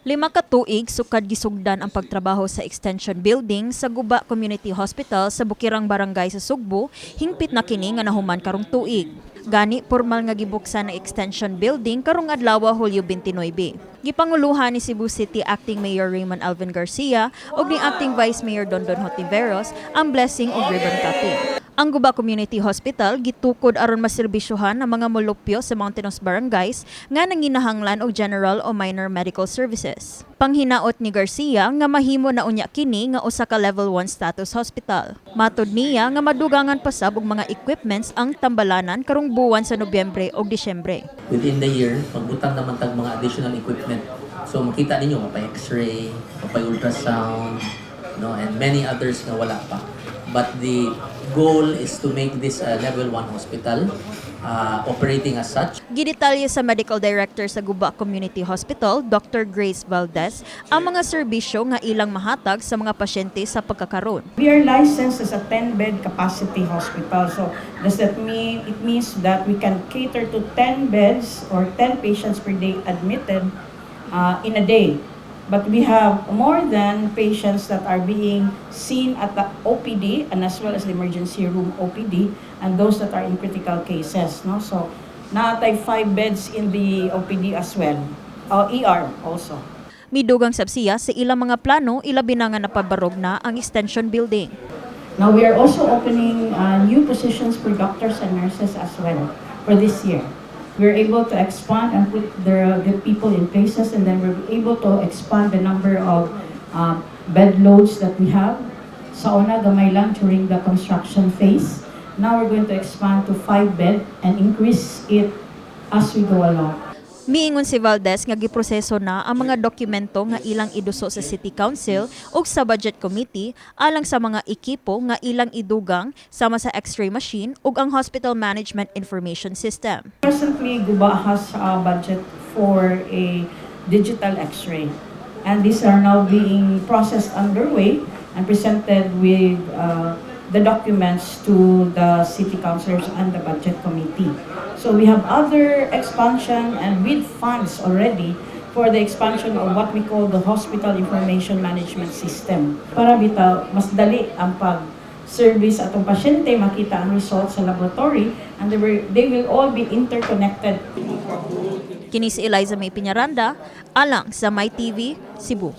5 ka tuig sukad gisugdan ang pagtrabaho sa extension building sa Guba Community Hospital sa Bukirang Barangay sa Sugbo, hingpit na kini nga nahuman karong tuig. Gani pormal nga gibuksan ang extension building karong adlaw, Hulyo 29. Gipanguluhan ni Cebu City Acting Mayor Raymond Alvin Garcia ug ni Acting Vice Mayor Dondon Hontiveros ang blessing ug ribbon cutting. Ang Guba Community Hospital gitukod aron maserbisyohan ang mga molupyo sa mountainous barangays nga nanginahanglan og general o minor medical services. Panghinaot ni Garcia nga mahimo na unya kini nga usa ka level 1 status hospital. Matod niya nga madugangan pa sab og mga equipments ang tambalanan karong buwan sa Nobyembre ug Disyembre. Within the year, magbutang naman tag mga additional equipment. So makita ninyo, mapay X-ray, mapay ultrasound, no, and many others nga wala pa. But the goal is to make this a level 1 hospital operating as such. Gidetalye sa Medical Director sa Guba Community Hospital, Dr. Grace Valdez, ang mga serbisyo nga ilang mahatag sa mga pasyente sa pagkakaron. We are licensed as a 10-bed capacity hospital. So does that mean, it means that we can cater to 10 beds or 10 patients per day admitted in a day. But we have more than patients that are being seen at the OPD and as well as the emergency room OPD and those that are in critical cases. No? So, naa tay 5 beds in the OPD as well. ER also. Midugang sab siya sa ilang mga plano, ilabi na nga napabarog na ang extension building. Now, we are also opening new positions for doctors and nurses as well for this year. We're able to expand and put the people in places, and then we're able to expand the number of bed loads that we have. Sa una, gamay lang during the construction phase. Now we're going to expand to five bed and increase it as we go along. Miingon si Valdez nga giproseso na ang mga dokumento nga ilang iduso sa City Council ug sa Budget Committee alang sa mga ekipo nga ilang idugang sama sa X-ray machine ug ang Hospital Management Information System. Presently, Guba has a budget for a digital X-ray. And these are now being processed underway and presented with the documents to the city councilors and the budget committee. So we have other expansion and with funds already for the expansion of what we call the Hospital Information Management System. Para bitaw, mas dali ang pag service atong pasyente, makita ang results sa laboratory, and they will all be interconnected. Kini si Eliza May Piñaranda, alang sa My TV, Cebu.